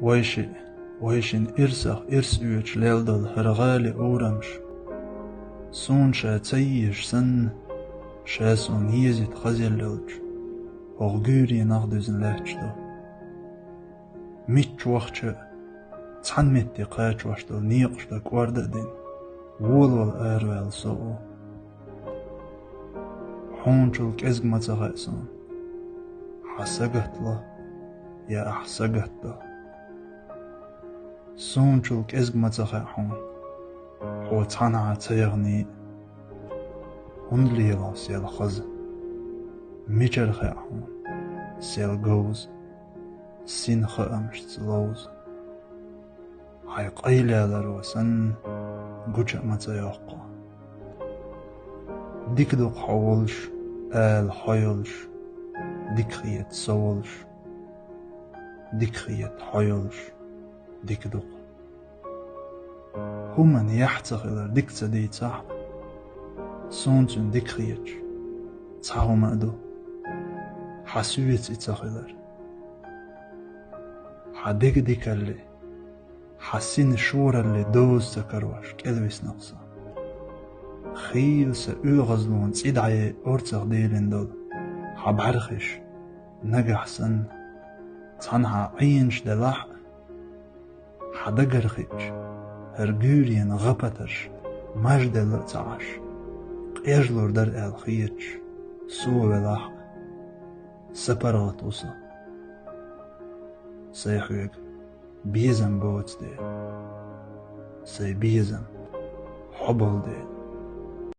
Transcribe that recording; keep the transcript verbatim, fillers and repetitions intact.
Вайши, вайшин ирсах ирс оьцуш лелла долу хӀара гӀали урамаш, суна ша ца езаш санна, ша суна езийта хазъелла йолчу хӀокху гуьйренах дуьзна лаьтташ ду. Мичча вахча а, цхьана метте кхачош долу некъаш дан кӀорда а дина, волавала араваьлла со а ву. Хьуначул кӀезиг ма ца хаьа суна, хьан сагатла я ахь сагатдо. Суначул кӀезиг ма ца хаьа хьуна, хьо цхьанхьа ца яхний а. ХӀунда лелахь сел хаза? Мичара хаьа хьуна сел говза, син хаамашца ловза? Хьайн къайлаяларо санна, гуча а ма ца йоккху. Дика ду-кх хьо волуш, ала хьо йолуш, дика хета со волуш. Дика хета хьо йолуш, дика ду-кх. ХӀуманна яхь ца хилар дика ца дийцахь а, суна цуьнан дика хеташ цхьа хӀума а ду, хьан соьца и ца хилар. Хьан деган дикалле, хьан синан шоралле доза ца карош кӀелвисна-кх со. Хийла сан оьгӀазлонан цӀе дӀаяйа орцах дийлина долу хьан бӀаьрхиш, нагахь санна, цхьанхьа Ӏенаш делахь а, хьан дагара хиъча, хӀара гуьйренан гӀа-патарш мажделла а ца Ӏаш, къежлур дара аьлла хеташ, со велахь а, сан паргӀат ву со. Сайн хьоьга безам боцу дела, сайн безам хьо болу дела.